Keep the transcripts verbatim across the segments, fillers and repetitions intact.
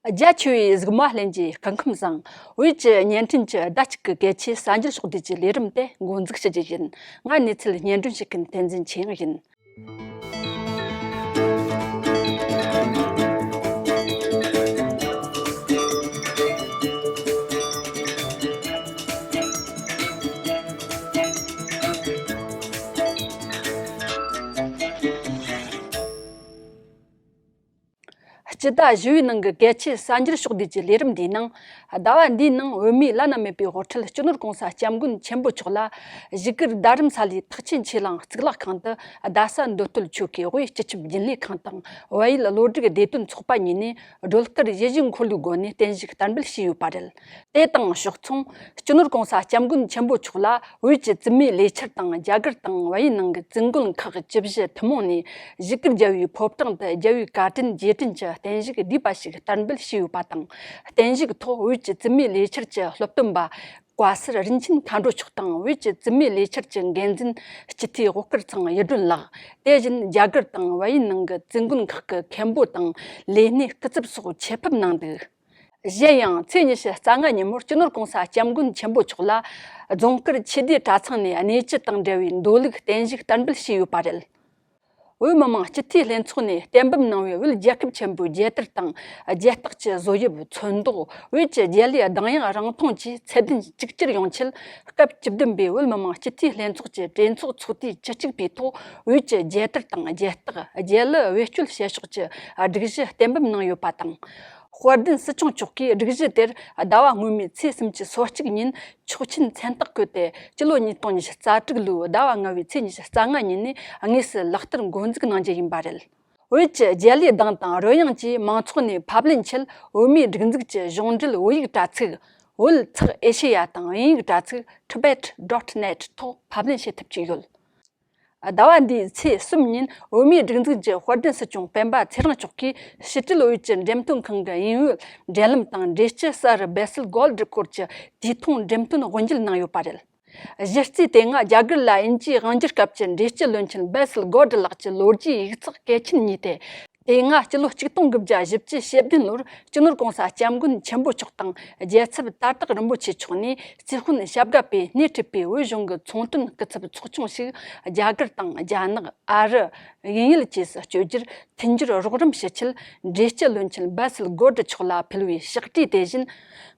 རྒྱ་ཆེ་བའི་གཟུགས་མ་ལྷན་རྒྱས་སྐུ་ཁམས་བཟང་། བོད་ཀྱི་བརྙན་འཕྲིན་གྱི་ཟླ་གཅིག་གི་གལ་ཆེའི་གསར་འགྱུར་ཕྱོགས་བསྡུས་ཀྱི་ལས་རིམ་དེ་འགོ་འཛུགས་ཞུ་རྒྱུ་ཡིན། ང་གནས་ཚུལ་སྙན་སྒྲོན་ཞུ་མཁན་བསྟན་འཛིན་ཆོས་དབྱངས་ཡིན། སྤྱི་ཟླ་བཞི་པའི་ནང་གི་གལ་ཆེའི་གསར་འགྱུར་ཕྱོགས་བསྡུས་ཀྱི་ལས་རིམ་འདིའི་ནང་། ཟླ་བ་འདིའི་ནང་བོད་མིའི་བླ་ན་མེད་པའི་དབུ་ཁྲིད་སྤྱི་ནོར་གོང་ས་སྐྱབས་མགོན་ཆེན་པོ་མཆོག་ལ་བཞུགས་སྒར་རྡ་རམ་ས་ལའི་ཐེག་ཆེན་ཆོས་གླིང་གཙུག་ལག་ཁང་དུ་རྡ་ས་མདོ་སྟོད་ཆོལ་ཁའི་དབུས་སྤྱི་ཁྱབ་རྒྱུན་ལས་ཁང་དང་བལ་ཡུལ་བློ་སྒྲིག་བདེ་དོན་ཚོགས་པ་གཉིས་ནས་སྒྲོལ་དཀར་ཡིད་བཞིན་འཁོར་ལོའི་སྒོ་ནས་བརྟན་བཞུགས་བསྟར་འབུལ་ཞུས་ཡོད་པ་རེད། དེ་དང་ཕྱོགས་མཚུངས། སྤྱི་ནོར་གོང་ས་སྐྱབས་མགོན་ཆེན་པོ་མཆོག་ལ་བོད་ཀྱི་བཙུན་མའི་ལས་འཆར་དང་རྒྱ་གར་དང་བལ་ཡུལ་ནང་གི་བཙུན་དགོན་ཁག་བཅུ་བཞི་ཐུན་མོང་ནས་བཞུགས་སྒར་རྒྱལ་བའི་ཕོ་བྲང་དུ་རྒྱལ་བའི་བཀའ་དྲིན་རྗེས་དྲན་གྱི་བརྟན་བཞུགས་བསྡུས་པ་ཞིག་བསྟར་འབུལ་ཞུས་ཡོད་པ་དང་། བརྟན་བཞུགས་ཐོག་བོད་ཀྱི་བཙུན་མའི་ལས་འཆར་གྱི་སློབ་སྟོན་པ་བཀའ་ཟུར་རིན་ཆེན་མཁའ་འགྲོ་མཆོག་དང་བོད་ཀྱི་བཙུན་མའི་ལས་འཆར་གྱི་འགན་འཛིན་སྤྱི་འཐུས་དབུ་དཀར་ཚང་གཡུ་སྒྲོན་ལགས། དེ་བཞིན་རྒྱ་གར་དང་བལ་ཡུལ་ནང་གི་བཙུན་དགོན་ཁག་གི་མཁན་པོ་དང་ལས་སྣེ་སྐུ་ཚབ་སོགས་ཆེད་ཕེབས་གནང་འདུག་གཞན་ཡང་ཚེས་ཉི་ཤུ་རྩ་ལྔ་ཉིན་མོར་སྤྱི་ནོར་གོང་ས་སྐྱབས་མགོན་ཆེན་པོ་མཆོག་ལ་རྫོང་དཀར་ཆོས་སྡེ་གྲྭ་ཚང་ནས་གནས་ཆུ་དང་འབྲེལ་བའི་འདོད་ལུགས་བརྟན་བཞུགས་བསྟར་འབུལ་ཞུས་ཡོད་པ་རེད། བོད་མི་མང་སྤྱི་འཐུས་ལྷན་ཚོགས་ནས་བསྟན་འབུམ་གནང་བའི་བོད་རྒྱལ་ཁབ་ཆེན་པོའི་རྒྱལ་དར་དང་རྒྱལ་རྟགས་ཀྱི་བཟོ་དབྱིབས་ཚོན་མདོག་བོད་ཀྱི་རྒྱལ་གླུའི་གདངས་དབྱངས་རིང་ཐུང་བཅས་ཚད་ལྡན་གཅིག་གྱུར་ཡོང་ཆེད་སྐབས་བཅུ་བདུན་པའི་བོད་མི་མང་སྤྱི་འཐུས་ལྷན་ཚོགས་ཀྱི་གྲོས་ཚོགས་ཚོགས་དུས་བཅུ་གཅིག་པའི་ཐོག་བོད་ཀྱི་རྒྱལ་དར་དང་རྒྱལ་རྟགས་རྒྱལ་གླུ་བེད་སྤྱོད་བྱེད་ཕྱོགས་ཀྱི་སྒྲིག་གཞི་བསྟན་འབུམ་གནང་ཡོད་པ་དང་། དཔལ་ལྡན་སྲིད་སྐྱོང་མཆོག་གིས་སྒྲིག་གཞི་དེར་ཟླ་བ་སྔོན་མའི་ཚེས་སུམ་ཅུ་སོ་གཅིག་ཉིན་ཆོག་མཆན་མཚན་རྟགས་བཀོད་དེ་སྤྱི་ལོ་ཉིས་སྟོང་ཉི་ཤུ་རྩ་དྲུག་ལོའི་ཟླ་བ་ལྔ་པའི་ཚེས་ཉི་ཤུ་རྩ་ལྔ་ཉིན་ནས་དངོས་སུ་ལག་བསྟར་འགོ་འཛུགས་གནང་རྒྱུ་ཡིན་པ་རེད། བོད་ཀྱི་རྒྱལ་གླུའི་གདངས་དང་རོལ་དབྱངས་ཀྱིས་མང་ཚོགས་ནས་ཕབ་ལེན་ཆེད་བོད་མིའི་སྒྲིག་འཛུགས་ཀྱི་གཞུང་འབྲེལ་བོད་ཡིག་དྲ་ཚིགས། བོད་ཚགས་ཨེ་ཤེ་ཡ་དང་དབྱིན་ཡིག་དྲ་ཚིགས་tibet dot net ཐོག་ཕབ་ལེན་བྱེད་ཐུབ་ཀྱི་ཡོད། ཟླ་བ་འདིའི་ཚེས་གསུམ་ཉིན་བོད་མིའི་སྒྲིག་འཛུགས་ཀྱི་དཔལ་ལྡན་སྲིད་སྐྱོང་སྤེན་པ་ཚེ་རིང་མཆོག་གིས་ཕྱི་དྲིལ་བོད་ཀྱི་འགྲེམས་སྟོན་ཁང་གི་དབྱིན་བོད་འབྲེལ་ལམ་དང་འབྲེལ་སྤྱི་གསར་Bessel Gold Record གྱི་དུས་ཐུང་འགྲེམས་སྟོན་དབུ་འབྱེད་གནང་ཡོད་པ་རེད། གཞི་རྩའི་དེ་སྔ་རྒྱ་གར་ལ་དབྱིན་ཇིའི་དབང་སྒྱུར་སྐབས་ཀྱི་འབྲེལ་སྤྱི་བློན་ཆེན་Bessel Gold ལགས་ཀྱི་ལོ་རྒྱུས་ཡིག་ཚགས་གལ་ཆེན་གཉིས་ཏེ། དེ་སྔ་སྤྱི་ལོ་ཆིག་སྟོང་དགུ་བརྒྱ་བཞི་བཅུ་ཞེ་བདུན་ལོར་སྤྱི་ནོར་གོང་ས་སྐྱབས་མགོན་ཆེན་པོ་མཆོག་དང་རྒྱལ་ཚབ་དར་ཐག་རིན་པོ་ཆེ་མཆོག་ནས་རྩིས་དཔོན་ཞབས་དགའ་པས་སྣེ་ཁྲིད་པའི་བོད་གཞུང་གི་ཚོང་དོན་སྐུ་ཚབ་ཚོགས་ཆུང་ཞིག་རྒྱ་གར་དང་རྒྱ་ནག་ཨ་རི། དབྱིན་ཡུལ་བཅས་སུ་བསྐྱོད་རྒྱུར་མཐུན་འགྱུར་རོགས་རམ་ཞུ་ཆེད་འབྲེལ་སྤྱི་བློན་ཆེན་Bessel Gold མཆོག་ལ་ཕུལ་བའི་ཕྱག་བྲིས་དེ་བཞིན།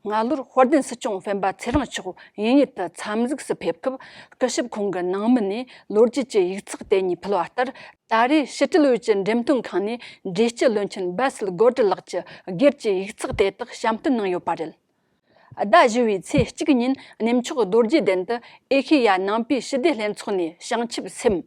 སྔ་ལོར་དཔལ་ལྡན་སྲིད་སྐྱོང་སྤེན་པ་ཚེ་རིང་མཆོག་དབྱིན་ཡུལ་དུ་འཚམས་གཟིགས་སུ་ཕེབས་སྐབས་སྐུ་ཞབས་ཁོང་གི་ནང་མི་ནས་ལོ་རྒྱུས་ཀྱི་ཡིག་ཚགས་དེ་གཉིས་ཕུལ་བ་ལྟར། ད་རེས་ཕྱི་དྲིལ་བོད་ཀྱི་འགྲེམས་སྟོན་ཁང་ནས་འབྲེལ་སྤྱི་བློན་ཆེན་Bessel Gold ལགས་ཀྱི་སྒེར་གྱི་ཡིག་ཚགས་དེ་དག་བཤམས་སྟོན་གནང་ཡོད་པ་རེད། ཟླ་བཞི་པའི་ཚེས་གཅིག་ཉིན་གནས་མཆོག་རྡོ་རྗེ་གདན་དུ་ཨེ་ཤེ་ཡ་ནང་པའི་ཞི་བདེ་ལྷན་ཚོགས་ནས་བྱང་ཆུབ་སེམས་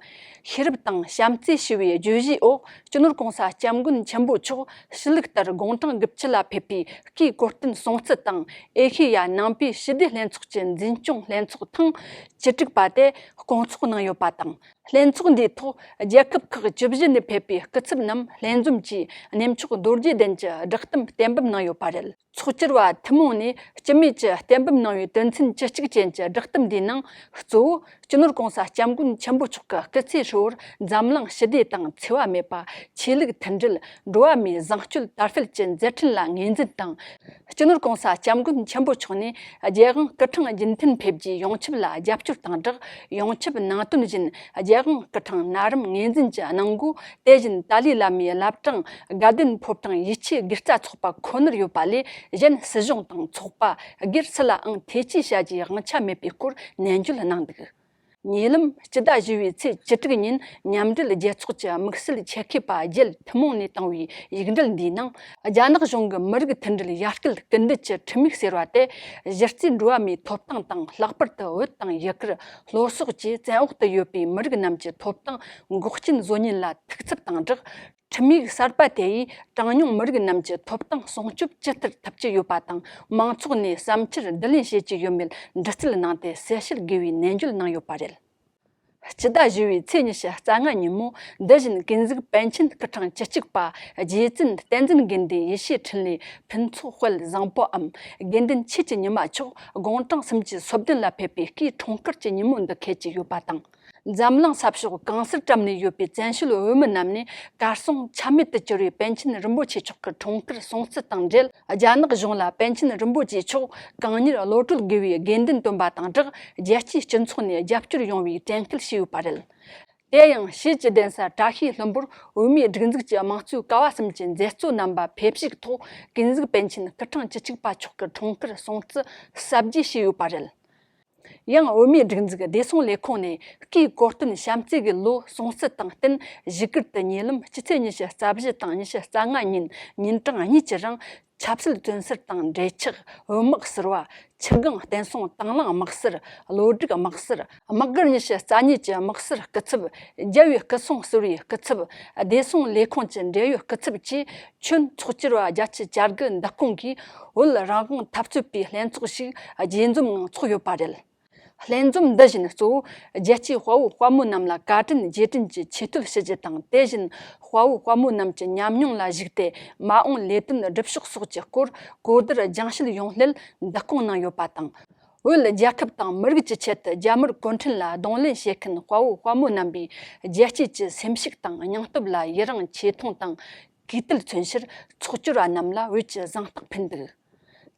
ཤེས་རབ་དང་བྱམས་བརྩེ་ཞེས་པའི་བརྗོད་གཞིའི་འོག་སྤྱི་ནོར་གོང་ས་སྐྱབས་མགོན་ཆེན་པོ་མཆོག་ཕྱི་ལུགས་ལྟར་དགུང་གྲངས་དགུ་བཅུ་ལ་ཕེབས་པའི་སྐུའི་གོ་སྟོན་སྲུང་བརྩི་དང་ཨེ་ཤེ་ཡ་ནང་པའི་ཞི་བདེ་ལྷན་ཚོགས་ཀྱི་འཛིན་སྐྱོང་ལྷན་ཚོགས་ཐེངས་བཅུ་དྲུག་པ་དེ་བསྐོང་ཚོགས་གནང་ཡོད་པ་དང་། ལྷན་ཚོགས་འདིའི་ཐོག་རྒྱལ་ཁབ་ཁག་བཅུ་བཞི་ནས་ཕེབས་པའི་སྐུ་ཚབ་རྣམས་ལྷན་འཛོམས་ཀྱིས་གནས་མཆོག་རྡོ་རྗེ་གདན་གྱི་བསྒྲགས་གཏམ་གཏན་འབེབས་གནང་ཡོད་པ་རེད། ཚོགས་བཅར་བ་ཐུན་མོང་ནས་སྤྱི་མོས་ཀྱིས་གཏན་འབེབས་གནང་བའི་དོན་ཚན་བཅུ་གཅིག་ཅན་གྱི་བསྒྲགས་གཏམ་འདིའི་ནང་གཙོ་བོ་སྤྱི་ནོར་གོང་ས་སྐྱབས་མགོན་ཆེན་པོ་མཆོག་གི་སྐུ་ཚེ་ཧྲིལ་བོར་འཛམ་གླིང་ཞི་བདེ་དང་འཚེ་བ་མེད་པ། ཆོས་ལུགས་མཐུན་སྒྲིལ། འགྲོ་བ་མིའི་བཟང་སྤྱོད་དར་སྤེལ་གྱི་མཛད་འཕྲིན་ལ་ངོས་འཛིན་དང་། སྤྱི་ནོར་གོང་ས་སྐྱབས་མགོན་ཆེན་པོ་མཆོག་ནས་རྒྱལ་དབང་སྐུ་ཕྲེང་རྒྱུན་མཐུད་ཕེབས་རྒྱུའི་ཡོངས་ཁྱབ་ལ་རྒྱབ་སྐྱོར་དང་སྦྲགས། ཡོངས་ཁྱབ་ནང་དོན་བཞིན་རྒྱལ་དབང་སྐུ་ཕྲེང་ན་རིམ་ངོས་འཛིན་གྱི་གནང་སྒོ། དེ་བཞིན་ཏཱ་ལའི་བླ་མའི་བླ་བྲང་དགའ་ལྡན་ཕོ་བྲང་ཡིད་ཆེས་དགེ་རྩ་ཚོགས་པ་ཁོ་ནར་ཡོད་པ་ལས་གཞན་སྲིད་གཞུང་དང་ཚོགས་པ་སྒེར་སུ་ལའང་ཐེ་ཇུས་བྱ་རྒྱུའི་དབང་ཆ་མེད་པའི་སྐོར་ནན་བརྗོད་གནང་འདུག་ཉེ་ལམ་སྤྱི་ཟླ་བཞི་པའི་ཚེས་བཅུ་དྲུག་ཉིན་མཉམ་འབྲེལ་རྒྱལ་ཚོགས་ཀྱི་དམིགས་བསལ་ཆེད་མཁས་པ་བརྒྱད་ཐུན་མོང་ནས་བཏང་བའི་ཡིག་འབྲེལ་འདིའི་ནང་། རྒྱ་ནག་གཞུང་གི་མི་རིགས་མཐུན་སྒྲིལ་ཡར་སྐུལ་སྐུལ་འདེད་ཀྱི་ཁྲིམས་ཡིག་ཟེར་བ་དེ་གཞི་རྩའི་འགྲོ་བ་མིའི་ཐོབ་ཐང་དང་ལྷག་པར་དུ་བོད་དང་ཡུ་གུར། ལྷོ་སོག་བཅས་བཙན་འོག་ཏུ་ཡོད་པའི་མི་རིགས་རྣམས་ཀྱི་ཐོབ་ཐང་འགོག་རྐྱེན་བཟོ་ཉེན་ལ་ཐུག་ཚུལ་དང་སྦྲགས། ཁྲིམས་ཡིག་གསར་པ་དེ་ཡིས་གྲངས་ཉུང་མི་རིགས་རྣམས་ཀྱི་ཐོབ་ཐང་སྲུང་སྐྱོབ་ཇི་ལྟར་ཐུབ་ཀྱི་ཡོད་པ་དང་། མང་ཚོགས་ནས་བསམ་འཆར་བསྡུ་ལེན་བྱེད་ཀྱི་ཡོད་མེད་འདྲི་རྩད་གནང་སྟེ་གསལ་བཤད་དགོས་པའི་ནན་བརྗོད་གནང་ཡོད་པ་རེད། སྤྱི་ཟླ་བཞི་པའི་ཚེས་ཉི་ཤུ་རྩ་ལྔ་ཉིན་མོ་འདི་བཞིན་ཀུན་གཟིགས་པཎ་ཆེན་སྐུ་ཕྲེང་བཅུ་གཅིག་པ་རྗེ་བཙུན་བསྟན་འཛིན་དགེ་འདུན་ཡེ་ཤེས་འཕྲིན་ལས་ཕུན་ཚོགས་དཔལ་བཟང་པོའམ་དགེ་འདུན་ཆོས་ཀྱི་ཉི་མ་མཆོག་དགུང་གྲངས་སུམ་ཅུ་སོ་བདུན་ལ་ཕེབས་པའི་སྐུའི་འཁྲུངས་སྐར་གྱི་ཉིན་མོ་འདི་འཁེལ་གྱི་ཡོད་པ་དང་། འཛམ་གླིང་ས་ཕྱོགས་གང་སར་བཀྲམ་ནས་ཡོད་པའི་བཙན་བྱོལ་བོད་མི་རྣམས་ནས་གར་སོང་ཆ་མེད་དུ་གྱུར་བའི་པཎ་ཆེན་རིན་པོ་ཆེ་མཆོག་གི་འཁྲུངས་སྐར་སྲུང་བརྩི་དང་འབྲེལ། རྒྱ་ནག་གཞུང་ལ་པཎ་ཆེན་རིན་པོ་ཆེ་མཆོག་གང་མྱུར་གློད་གྲོལ་དགོས་པའི་དགོས་འདུན་བཏོན་པ་དང་སྦྲགས། རྒྱལ་སྤྱིའི་སྤྱི་ཚོགས་ནས་རྒྱབ་སྐྱོར་ཡོང་བའི་དྲན་སྐུལ་ཞུས་ཡོད་པ་རེད། དེ་ཡང་ཕྱིས་ཀྱི་གདན་ས་བཀྲ་ཤིས་ལྷུན་པོར་བོད་མིའི་སྒྲིག་འཛུགས་ཀྱི་དམངས་གཙོའི་ཀ་བ་གསུམ་གྱི་མཛད་གཙོ་རྣམ་པ་ཕེབས་ཞུགས་ཐོག་ཀུན་གཟིགས་པཎ་ཆེན་སྐུ་ཕྲེང་བཅུ་གཅིག་པ་མཆོག་གི་འཁྲུངས་སྐར་སྲུང་བརྩི་ཟབ་རྒྱས་བྱས་ཡོད་པ་རེད། ཡང་བོད་མིའི་སྒྲིག་འཛུགས་བདེ་སྲུང་ལས་ཁུངས་ནས་སྐུའི་གོ་སྟོན་བྱམས་བརྩེ་གི་ལོ་སྲུང་བརྩི་དང་བསྟུན། བཞུགས་སྒར་དུ་ཉེ་ལམ་སྤྱི་ཚེས་ཉི་ཤུ་རྩ་བཞི་དང་ཉི་ཤུ་རྩ་ལྔ་ཉིན་ཉིན་གྲངས་གཉིས་ཀྱི་རིང་ཆབ་སྲིད་བཙོན་ཟུར་དང་འབྲེལ་ཆགས། བོད་དམག་ཟུར་པ། ཆུ་སྒང་བསྟན་སྲུང་དང་བླངས་དམག་ཟུར། བློ་སྒྲིག་དམག་ཟུར། དམག་སྒར་ཉི་ཤུ་རྩ་གཉིས་ཀྱི་དམག་ཟུར་སྐུ་ཚབ། རྒྱལ་བའི་སྐུ་སྲུང་ཟུར་པའི་སྐུ་ཚབ། བདེ་སྲུང་ལས་ཁུངས་ཀྱི་འབྲེལ་ཡོད་སྐུ་ཚབ་བཅས་ཁྱོན་ཚོགས་བཅར་བ་བརྒྱད་ཅུ་གྱ་དགུ་འདུ་སྐོང་གིས་བོད་རང་དབང་འཐབ་རྩོད་པའི་ལྷན་ཚོགས་ཤིག་རྗེས་འཛོམས་ངང་ཚོགས་ཡོད་པ་རེད། ལྷན་འཛོམས་འདི་བཞིན་གཙོ་བོ་རྒྱལ་གཅེས་དཔའ་བོ་དཔའ་མོ་རྣམས་ལ་བཀའ་དྲིན་རྗེས་དྲན་གྱི་ཆེ་བསྟོད་ཞུ་རྒྱུ་དང་། དེ་བཞིན་དཔའ་བོ་དཔའ་མོ་རྣམས་ཀྱི་ཉམས་མྱོང་ལ་གཞིགས་ཏེ་མ་འོངས་ལས་དོན་སྒྲུབ་ཕྱོགས་སོགས་ཀྱི་སྐོར་གོ་བསྡུར་སྦྱང་བཤད་ཡོང་སླད་འདུ་སྐོང་གནང་ཡོད་པ་དང་། བོད་རྒྱལ་ཁབ་དང་མི་རིགས་ཀྱི་ཆེད་དུ་རྒྱ་དམར་གུང་ཁྲན་ལ་གདོང་ལེན་བྱེད་མཁན་དཔའ་བོ་དཔའ་མོ་རྣམ་པའི་རྒྱལ་གཅེས་ཀྱི་སེམས་ཤུགས་དང་སྙིང་སྟོབས་ལ་ཡི་རང་ཆེ་མཐོང་དང་གུས་བཏུད་མཚོན་ཕྱིར་ཚོགས་བཅར་བ་རྣམས་ལ་འོས་ཀྱི་གཟེངས་རྟགས་ཕུལ་འདུག་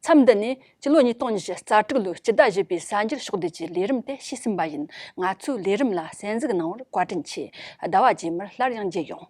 མཚམས་འདི་ནས་སྤྱི་ལོ་ཉིས་སྟོང་ཉི་ཤུ་རྩ་དྲུག་ལོའི་སྤྱི་ཟླ་བཞི་པའི་གསར་འགྱུར་ཕྱོགས་བསྡུས་ཀྱི་ལས་རིམ་དེ་ཞིག་ཟིན་པ་ཡིན། ང་ཚོའི་ལས་རིམ་ལ་གསན་གཟིགས་གནང་བར་བཀའ་དྲིན་ཆེ། ཟླ་བ་རྗེས་མར་སླར་ཡང་མཇལ་ཡོང་།